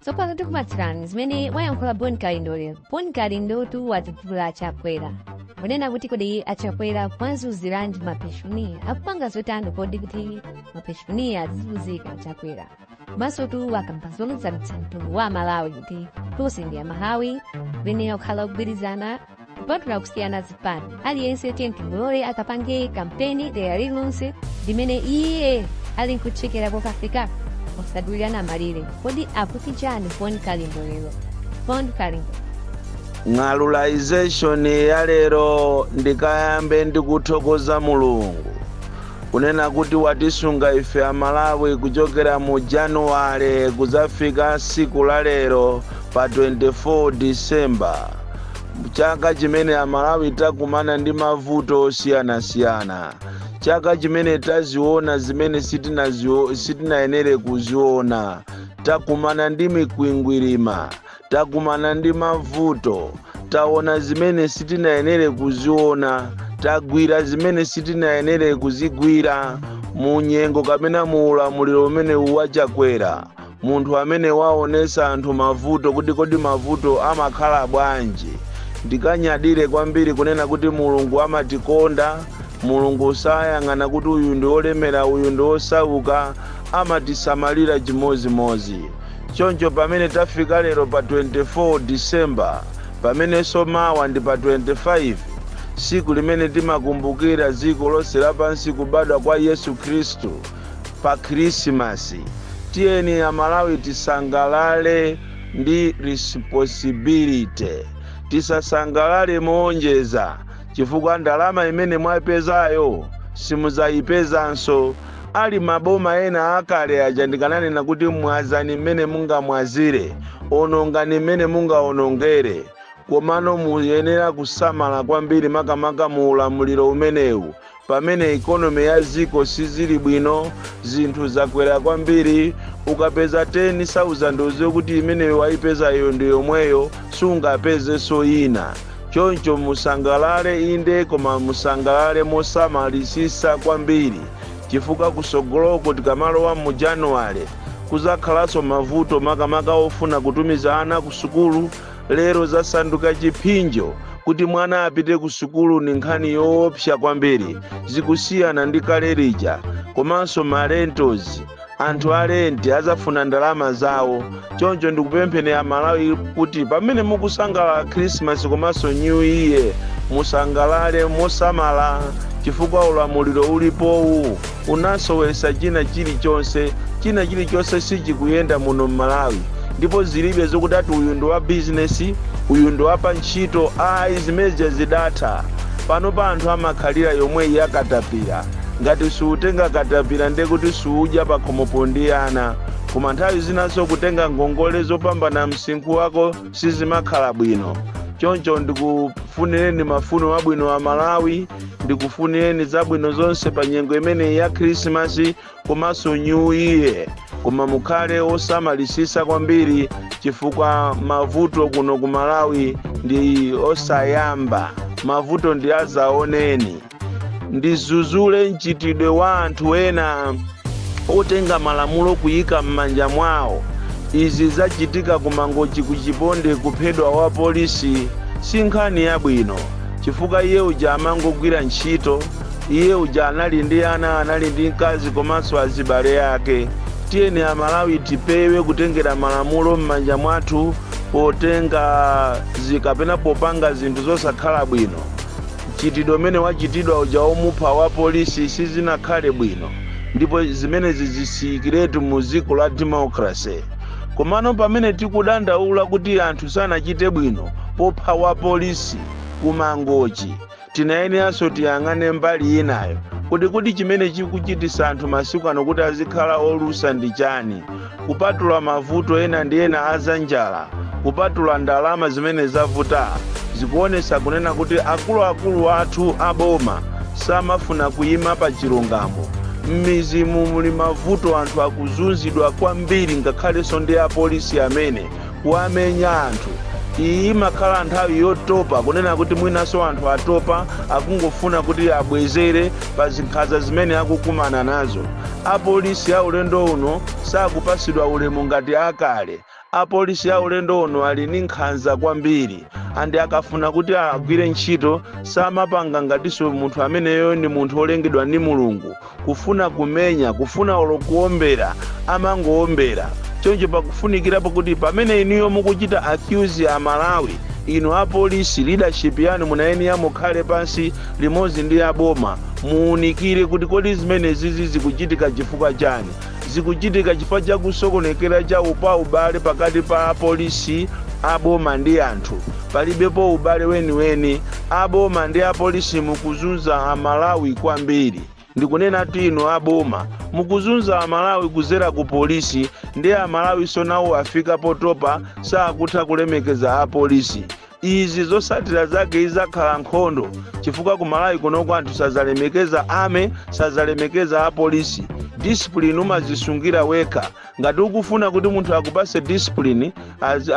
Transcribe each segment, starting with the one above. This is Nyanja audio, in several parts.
Tsopano tikupatsirani zimene wayankhula Bon Kalindo lero. Bon Kalindotu wadzudzula Achakwera kunena kuti kodi Achakwera kuwazunziranji mapensioniya, akupanga zotani kodi kuti mapensioniya azizunzika Achakwera? Komanso wakamba zolunzanitsa mtundu wa Malawi kuti tonse ndi Amalawi, kuyenera kukhala kugwirizana kupatula kusiyana zipani. Aliyense tiye timulole akapange kampeni dera lililonse limene iye ali nkutchekera kokafika, osadulirana malire. Kodi akuti chani Bon Kalindo lero? Bon Kalindo. Ng'alulization ya lero, ndikayambe ndikuthokoza Mulungu kunena kuti watisunga ife Amalawi kuchokera mu Januwale kudzafika siku la lero pa 24 Disemba, chaka chimene Amalawi takumana ndi mavuto osiyanasiyana, chaka chimene taziona zimene sitinayenere kuziona. Takumana ndi mikwingwirima, takumana ndi mavuto, taona zimene sitinayenere kuziona, tagwira zimene sitinayenere kuzigwira mu nyengo kapena mu ulamuliro umene waChakwera, munthu amene waonesa anthu mavuto kuti kodi mavuto amakhala bwanji. Ndikanyadire kwambiri kunena kuti Mulungu amatikonda. Mulungu sayang'ana kuti uyu ndi olemera, uyu ndi osauka, amatisamalira chimozimozi. Choncho pamene tafika lero pa 24 Disemba, pamenenso mawa ndi pa 25, siku limene timakumbukira dziko lonse lapansi kubadwa kwa Yesu Khristu pa Khrisimasi, tiyeni Amalawi tisangalale ndi responsibility, tisasangalale moonjeza, chifukwa ndalama imene mwapezayo simudzayipezanso. Ali maboma ena akale aja, ndikananena kuti mwazani mmene mungamwazire, onongani mmene mungaonongere, komano muyenera kusamala kwambiri, makamaka mu ulamuliro umenewu pamene economy ya dziko sizili bwino, zinthu zakwera kwambiri. Ukapeza 10,000, uziwe kuti imeneyo wayipezayo ndi yomweyo, sungapezenso ina. Choncho musangalale inde, koma musangalale mosamalisisa kwambiri, chifukwa kusogoloko tikamalowa mu Januwale kuzakhalanso mavuto, makamaka ofuna kutumiza ana ku sukulu. Lero zasanduka chiphinjo kuti mwana apite ku sukulu, ni nkhani yoopsa kwambiri, zikusiyana ndi kale lija. Komanso ma rentals, anthu a rent azafuna ndalama zawo. Choncho ndikupempheni Amalawi kuti pamene mukusangalala Christmas komanso New Year, musangalale mosamala, chifukwa ulamuliro ulipowu unasowesa china chilichonse. China chilichonse sichikuyenda muno mMalawi, ndipo zilibe zokuti ati uyu ndi wa bizinesi, uyu ndi wa pa ntchito, ayi, zimenezo zidatha. Pano pa anthu amakhalira yomwe yakatapira. Ngati suutenga katapira, ndiye kuti suudya pakhomopo ndi ana. Koma nthawi zinanso kutenga ngongole zopambana msinkhu wako sizimakhala bwino. Choncho ndikufunireni mafuno abwino a Malawi, ndikufunireni zabwino zonse pa nyengo imeneyi ya Khrisimasi komanso New Year, koma mukhale osamalisisa kwambiri, chifukwa mavuto kuno ku Malawi ndi osayamba, mavuto ndi azaoneni. Ndizuzule mchitidwe wa anthu ena otenga malamulo kuyika m'manja mwawo. Izi zachitika ku Mangochi, ku Chiponde, kuphedwa wa polisi si nkhani yabwino, chifukwa iye uja amangogwira ntchito. Iye uja anali ndi ana, anali ndi mkazi komanso azibale ake. Tiyeni Amalawi tipewe kutengera malamulo m'manja mwathu potenga zikapena popanga zinthu zosakhala bwino. Mchitidwe umene wachitidwa uja omupha wa polisi sizinakhale bwino, ndipo zimenezi zisiyikiretu mu dziko la democracy. Komano pamene tikudandaula kuti anthu sanachite bwino popha wa polisi ku Mangochi, tinayeneranso tiyang'ane mbali inayo kuti chimene chikuchitisa anthu masiku ano kuti azikhala olusa ndi chani, kupatula mavuto ena ndi ena azanjala, kupatula ndalama zimene zavuta. Zikuonesa kunena kuti akuluakulu athu aboma samafuna kuyima pa chilungamo. M'mizimu muli mavuto, anthu akuzunzidwa kwambiri, ngakhalenso ndi apolisi amene kuwamenya anthu. Iyi imakhala nthawi yotopa, kunena kuti mwinanso anthu atopa, akungofuna kuti abwezere pa zinkhanza zimene akukumana nazo. Apolisi a ulendo uno sakupasidwa ulemu ngati akale. Apolisi a ulendo uno ali ndi nkhanza kwambiri, and akafuna kuti agwire ntchito samapanga ngatinso munthu ameneyo ndi munthu olengedwa ndi Mulungu. Kufuna kumenya, kufuna olo kuombera, amangoombera. Choncho pakufunikirapo kuti pamene inuyo mukuchita accuse Amalawi, inu apolisi, leadership yanu munayenera mukhale pansi limodzi ndi aboma, muwunikire kuti kodi zimene zizi zikuchitika chifukwa chani? Zikuchitika chifukwa chakusokonekera cha upa ubale pakati pa apolisi, aboma ndi anthu. Palibepo ubale weniweni. Aboma ndi apolisi mukuzunza Amalawi kwambiri. Ndikunena tu, inu aboma mukuzunza Amalawi kuzera ku polisi, ndi Amalawi sonawo afika potopa, sakutha kulemekeza apolisi. Izi zosatira zake izakhala nkhondo, chifukwa ku Malawi kunoko anthu sazalemekeza ame, sazalemekeza apolisi. Discipline umazisungira wekha. Ngati ukufuna kuti munthu akupase discipline,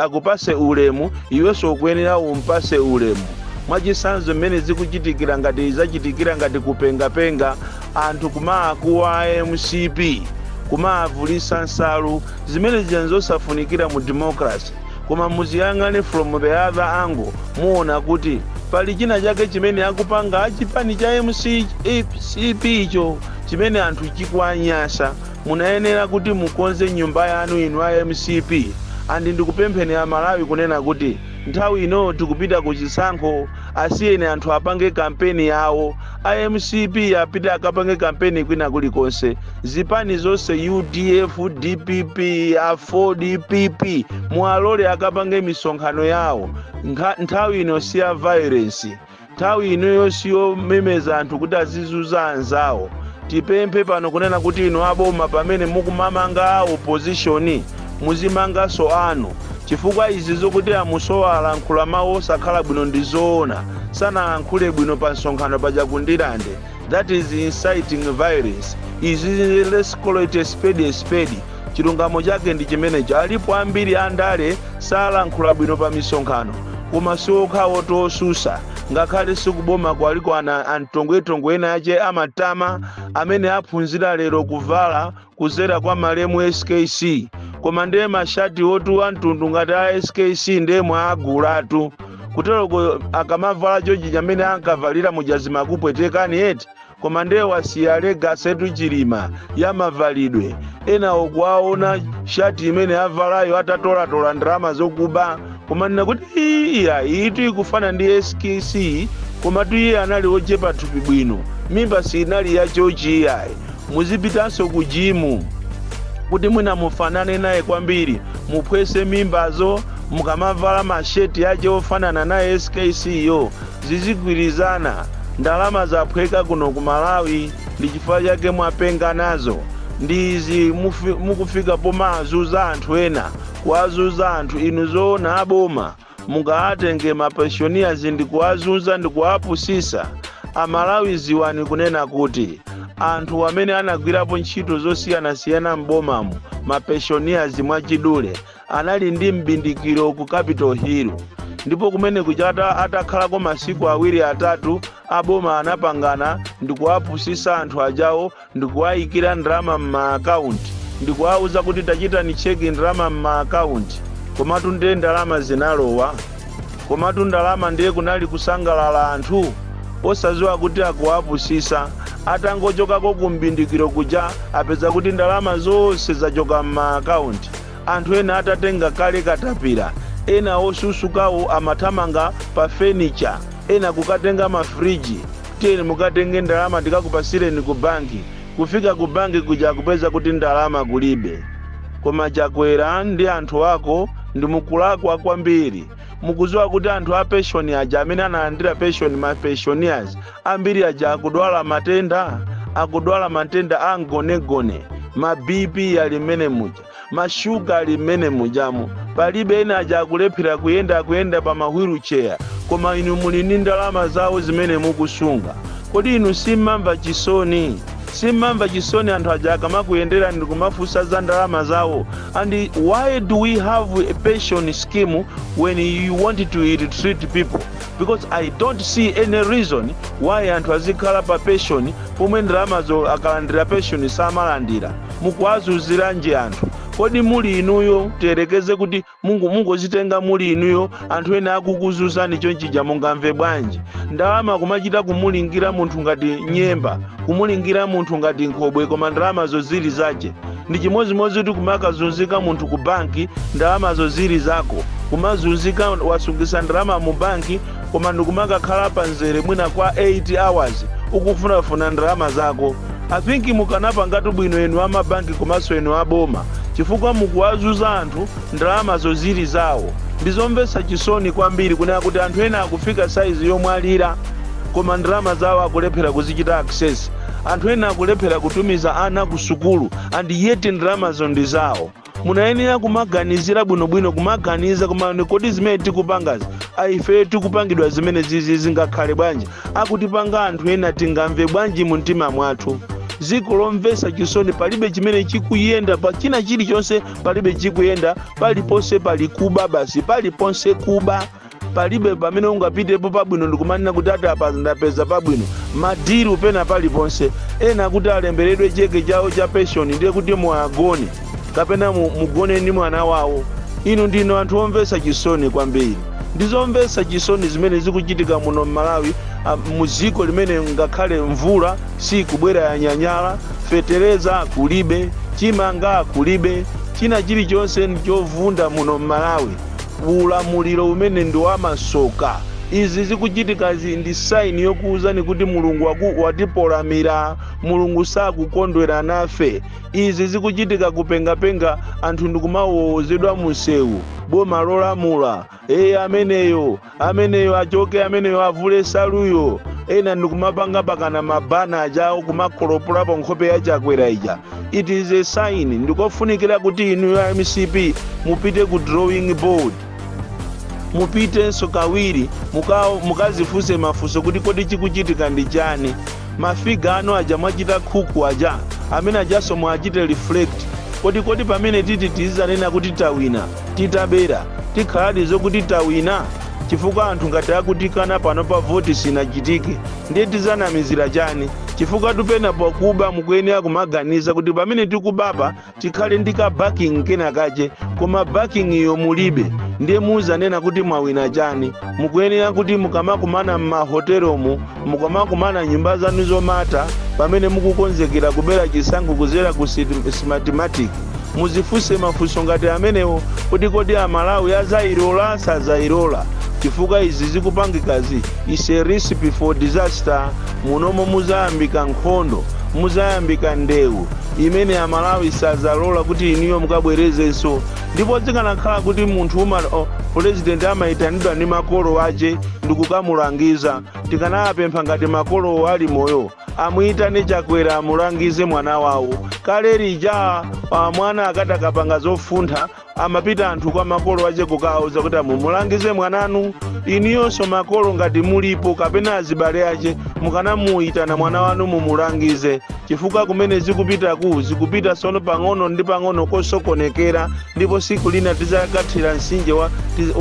akupase ulemu, iwenso ukuyenera umpase ulemu. Mwachisanzo, mmene zikuchitikira, ngati zachitikira ngati kupengapenga, anthu kumaakuwa MCP, kumaavulisa nsalu, zimene zija zosafunikira mu democracy. Koma muziyang'ane from the other angle, muona kuti pali china chake chimene akupanga achipani cha MCP icho chimene anthu chikuanyasa. Munayenera kuti mukonze nyumba yanu, inu a MCP. And ndikupempheni Amalawi kunena kuti nthawi ino tikupita ku chisankho, asiyeni anthu apange kampeni yawo. A MCP apite akapange kampeni kwina kulikonse. Zipani zonse, UDF, DPP, AFORD, PP, muwalole akapange misonkhano yawo. Nthawi ino si ya violence, nthawi inoyo siyomemeza anthu kuti azizuza anzawo. Tipemphe pano kunena kuti inu aboma, pamene mukumamanga opposition, muzimanganso anu, chifukwa izi zokuti amusowa alankhula mawu osakhala bwino ndi zoona, sanalankhule bwino pa msonkhano paja kundilande. That is inciting violence. Izi, let's call it a spade a spade. Chilungamo chake ndi chimenecho. Alipo ambiri andale salankhula bwino pa misonkhano, koma siokhawo tosusa. Ngakhale sikuboma kwaliko ana amtongwetongwe ena ache amatama amene aphunzira lero kuvala kuzera kwa malemu SKC, koma ndiye mashati otu amtundu ngati a SKC ndiye mwaagulatu kuteroko, akamavala chochi chamene ankavalira mujazi makupwetekani eti. Koma ndiye wasiya legacy etu Chilima ya mavalidwe. Ena okuwaona shati imene avalayo atatolatola ndalama zokuba, koma kuti iya, itu ikufana ndi SKC, komatu iye anali ochepa thupi bwino, mimba sinali yachochi iyayi. Muzipitanso ku gym kuti mwina mufanane naye kwambiri, muphwese mimbazo. Mukamavala masheti ache ofanana naye SKC yo, zizigwirizana. Ndalama zaphweka kuno ku Malawi, ndi chifukwa chake mwapenga nazo. Ndi izi mukufika pomazuza anthu ena, kuwazuza anthu. Inu zoona aboma mungaatenge mapensioners ndi kuwazunza ndi kuwapusisa Amalawi? Ziwani kunena kuti anthu amene anagwirapo ntchito zosiyanasiyana m'bomamu, mapensioners mwachidule, anali ndi mbindikiro ku Capitol Hill, ndipo kumene kuchata atakhalako masiku 2 3, aboma anapangana ndikuwapusisa anthu ajawo ndikuwayikira ndalama m'maakaunti, ndikuwawuza kuti tachitani check ndalama m'maakaunti. Komatu ndiye ndalama zinalowa, komatu ndalama ndiye kunali kusangalala anthu osadziwa kuti akuwapusisa. Atangochokako ku mbindikiro kuja, apeza kuti ndalama zonse zachoka m'maakaunti, anthu ena atatenga kale katapira. Ena osusukawo amathamanga pa furniture, ena kukatenga mafriji, tiyeni mukatenge ndalama tikakupasireni ku banki. Kufika ku banki kuja, kupeza kuti ndalama kulibe. Koma Chakwera ndi anthu ako ndi mukulakwa kwambiri. Mukudziwa kuti anthu a pension aja amene analandira pension, ma pensioners ambiri aja akudwala matenda, akudwala matenda a mgonegone, ma BP ali mmene muja, mashuga ali mmene mujamo, palibe ena aja akulephera kuyenda, akuyenda pa ma wheelchair. Koma inu muli ndi ndalama zawo zimene mukusunga. Kodi inu simmamva chisoni? Simmamva chisoni anthu aja akamakuyendera ndi kumafunsa za ndalama zawo? And why do we have a pension scheme when you want to ill-treat people? Because I don't see any reason why anthu azikhala pa pension pomwe ndalamazo akalandira pension samalandira. Mukuwazuziranji anthu? Kodi muli inuyo, tiyerekeze kuti mungozitenga muli inuyo, anthu ena akukuzunzani chonchija, mungamve bwanji? Ndalama kumachita kumulingira munthu ngati nyemba, kumulingira munthu ngati nkhobwe, koma ndalamazo zili zache. Ndi chimodzimodzi kuti kumakazunzika munthu ku banki, ndalamazo zili zako. Kumazunzika, wasungisa ndalama mu banki, koma ndikumakakhala panzere mwina kwa 8 hours ukufunafuna ndalama zako. I think mukanapangatu bwino enu amabanki komanso enu aboma, chifukwa mukuwazuza anthu, ndalamazo zili zawo. Ndizomvetsa chisoni kwambiri kunena kuti anthu ena akufika saizi yomwalira, koma ndalama zawo akulephera kuzichita access. Anthu ena akulephera kutumiza ana ku sukulu, and yet ndalamazo ndi zawo. Munayenera kumaganizira bwinobwino, kumaganiza, koma kodi zimene tikupangazi, aife tikupangidwa zimene zizi, zingakhale bwanji? Akutipanga anthu ena, tingamve bwanji mu mtima mwathu? Dziko lomvetsa chisoni, palibe chimene chikuyenda pa china chilichonse, palibe chikuyenda. Paliponse pali kuba basi, paliponse kuba. Palibe pamene ungapitepo pabwino ndikumanena kuti ati apa ndapeza pabwino. Ma deal pena paliponse. Ena kuti alemberedwe cheke chawo cha pension, ndiye kuti muagone kapena mugone ndi mwana wawo. Inu ndinu anthu omvetsa chisoni kwambiri. Ndizomvetsa chisoni zimene zikuchitika muno m'Malawi, muziko limene ngakhale mvula sikubwera, yanyanyala, fetereza kulibe, chimanga kulibe, china chilichonse ndichovunda muno m'Malawi. Ulamuliro umene ndi wamasoka. Izi zikuchitikazi ndi sign yokuwuzani kuti Mulungu watipolamira, Mulungu sakukondwera nafe. Izi zikuchitika kupengapenga, anthu ndikumawowozedwa munsewu, boma lolamula, eye ameneyo, ameneyo achoke, ameneyo avule saluyo. Ena ndikumapanga pakana ma banner ajawo, kumakolopolapo nkhope ya Chakwera ija. It is a sign. Ndikofunikira kuti inu ya MCP mupite ku drawing board, mupitenso kawiri, mukazifunse mafunso kuti kodi chikuchitika ndi chani? Ma figure anu aja mwachita cook aja, amene ajaso mwachite reflect. Kodi pamene titi tizanena kuti tawina titabera, tikhaladi zokuti tawina? Chifukwa anthu ngati akutikana pano pa voti sinachitike, ndiye tizanamizira chani? Chifukwa tupena pakuba mukuyenera kumaganiza kuti pamene tikubapa tikhale ndi ka backing kena kache, koma backing iyo mulibe, ndiye muzanena kuti mwawina chani? Mukuyenera kuti mukamakumana m'mahoteromu, mukamakumana nyumba zanu zomata, pamene mukukonzekera kubera chisankho kuzera ku Smartmatic, muzifunse mafunso ngati amenewo kuti kodi Amalawi azayilola, sazayilola? Chifukwa izi zikupangikazi is a recipe for disaster. Munomo muzayambika nkhondo, muzayambika ndewu imene Amalawi sazalola kuti iniyo mukabwerezenso. Ndipo zikanakhala kuti munthu president amayitanidwa ndi makolo ache ndikukamulangiza, tikanapempha ngati makolowo ali moyo, amuyitane Chakwera amulangize mwana wawo. Kale lija mwana akati akapanga zofuntha, amapita anthu kwa makolo ache kukawuza kuti amumulangize mwananu. Iniyonso makolo ngati mulipo kapena azibale ache, mukanamuyitana mwana wanu mumulangize, chifukwa kumene zikupitaku zikupita sono pang'ono ndi pang'ono kosokonekera. Ndipo siku lina tizakathira msinje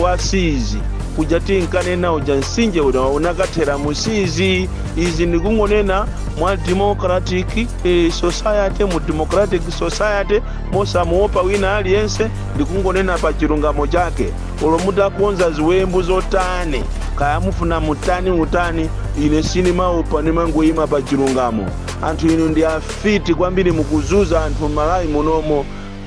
wa sizi kuja tinkanena uja, msinje uja unakathera musizi. Izi ndikungonena mwa democratic society, mu democratic society, mosamuopa wina aliyense, ndikungonena pa chilungamo chake. Olo mutakonza ziwembu zotani, kaya mufuna mutani mutani, ine sinimaopa, nimangoyima pa chilungamo. Anthu inu ndi afiti kwambiri, mukuzuza anthu m'Malawi munomo.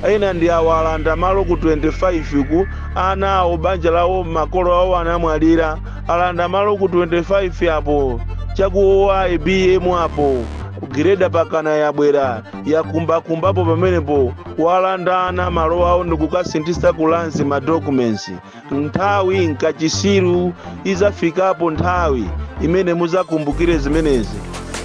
Ena ndi awalanda malo ku 25 ku ana awo, banja lawo, makolo awo anamwalira, alanda malo ku 25 apo chaku IBM apo, grader pakana yabwera yakumbakumbapo pamenepo, walanda ana malo awo ndikukasinthisa ku lands ma documents. Nthawi nkachisiru, izafikapo nthawi imene muzakumbukire zimenezi.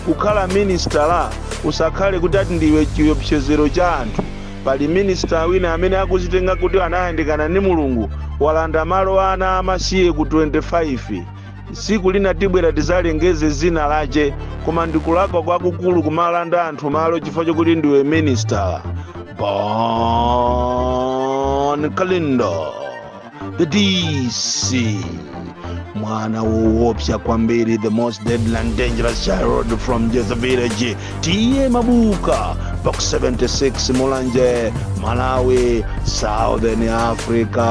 Kukhala minister, usakhale kuti ati ndiwe chiopsezero cha anthu. Pali minister wina amene akuzitenga kuti anayandikana ndi Mulungu, walanda malo ana amasiye ku 25. Tsiku lina tibwera tizalengeze zina lache, koma ndikulakwa kwakukulu kumalanda anthu malo chifukwa chokuti ndiwe minister. Bon Kalindo, the DC, mwana woopsa kwambiri, the most deadly and dangerous child from Jeza village, T/A Mabuka. Box 76, Mulanje, Malawi, Southern Africa.